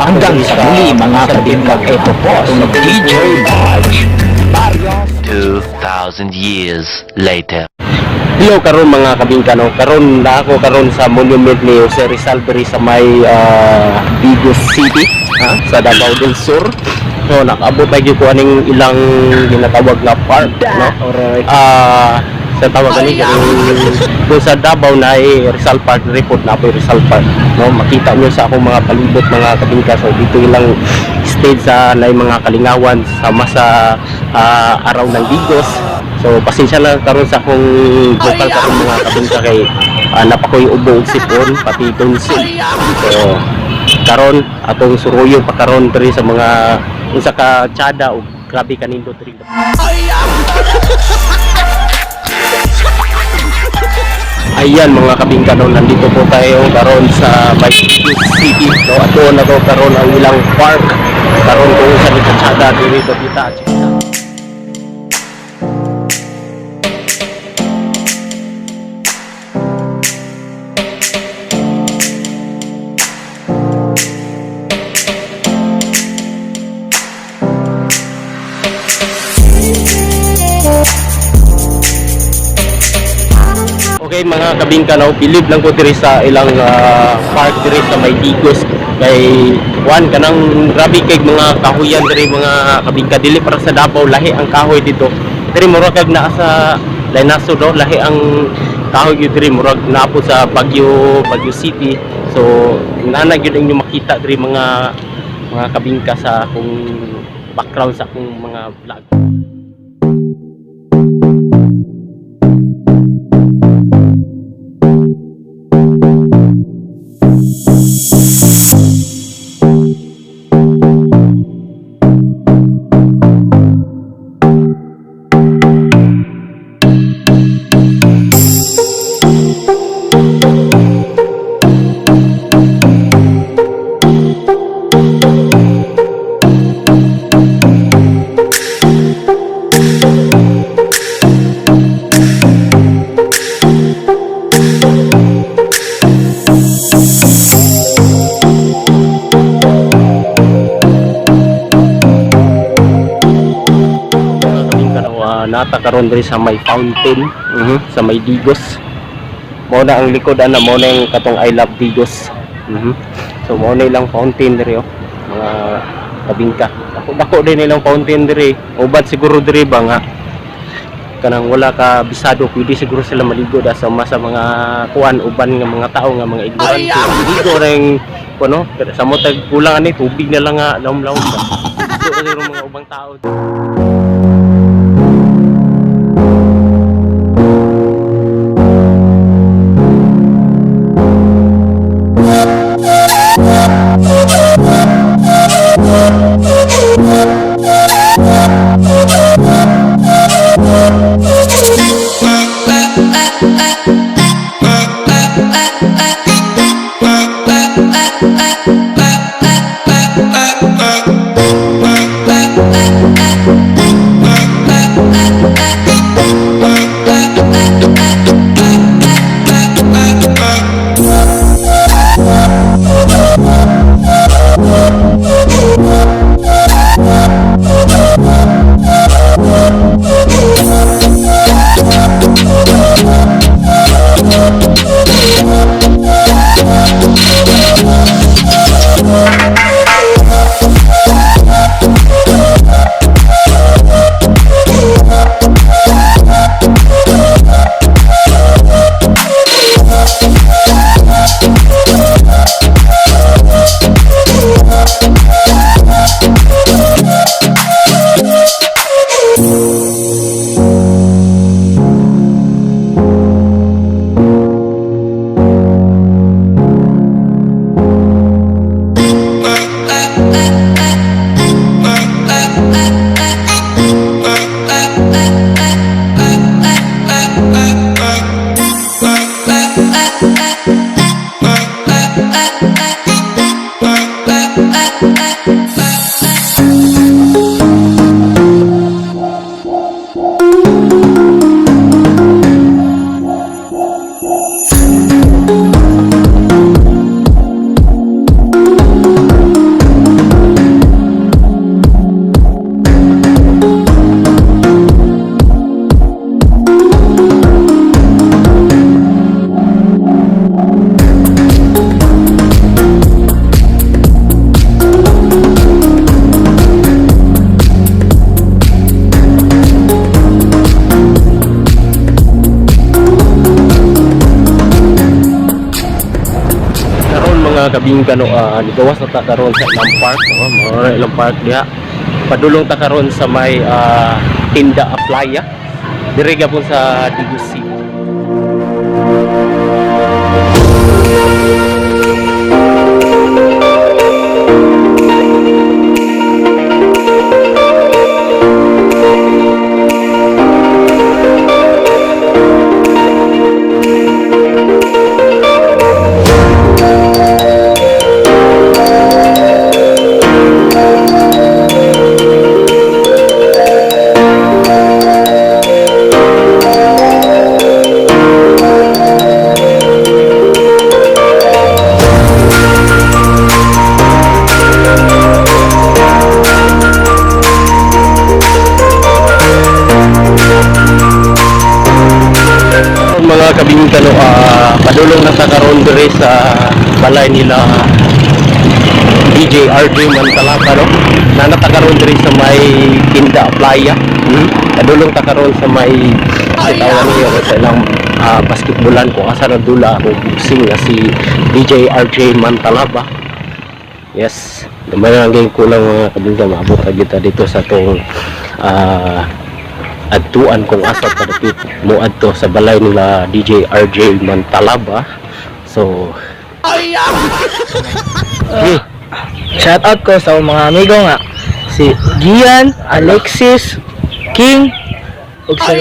Hanggang sa muli, mga kabingka, ito po si DJ Badge Barrios. 2,000 years later. Hello karon, mga kabingka, no. Karon na ako karon sa monument ni Jose Rizal diri sa may Digos City, ha, sa Davao del Sur. So nakaabot na gyud ko aning ilang ginatawag nga park, no. Alright. Sa tawag ani kaning doon sa Davao na ay Rizal Park report na po Rizal Park, no. Makita nyo sa akong mga palibot, mga kabingka. So dito ilang stage sa na mga kalingawan sama sa araw ng Digos. So pasensya lang karon sa akong vocal karon, mga kabingka, kay napakoy ubo ug sipon pati tonsil. So karon atong suruyo pa karon diri sa mga unsa ka tsada ug grabe kanindot diri. Ayan, mga kabingka, no, nandito po tayo karon sa may Digos City, no, at doon na to karon ang ilang park karon kung sa ni katsada diri dapita. Okay, mga kabingka, no, bilib lang ko diri sa ilang park diri sa may Digos kay kuan kanang grabe kay mga kahuyan diri, mga kabingka, dili para sa Davao, lahi ang kahoy dito. Diri murag kag naa sa Lainaso, do, lahi ang kahoy gyud diri, murag naa po sa Baguio, Baguio City. So nana gyud ang inyo makita diri, mga kabingka, sa akong background sa akong mga vlog. Mga kabingka, no, nata karon diri sa may fountain, sa may Digos. Mao na ang likod ana, mao na yung katong "I love Digos." So mao na ilang fountain diri oh, mga kabingka. Dako dako din ilang fountain diri. Uban siguro diri ba nga kanang wala ka bisado, pwede siguro sila maligo da sa masa mga kuan uban nga mga tao nga mga ignorante. Ligo ring kuno sa mo tag kulang ani tubig na lang nga lawom-lawom ba. Ligo siguro mga ubang tao. Mga kabingka, no, nigawas na ta karon sa ilang park, no, mga ilang park diha. Padulong ta karon sa may Tinda Aplaya. Dire gyapon sa Digos City. Mga kabingka, no, padulong na ta karon dire sa balay nila DJ RJ Mantalapa, no. Nana ta karon dire sa may Tinda Playa. Padulong ta karon sa may sitawan niyo sa ilang basketballan kung asa na dula o boxing nga si DJ RJ Mantalaba. Yes, gamay lang gyud kulang, mga kabingka, maabot ra kita dito sa tong adtuan kung asa padapit mo adto sa balay nila DJ RJ Mantalaba. So, Shout out ko sa mga amigo nga si Gian, Alexis, King ug sa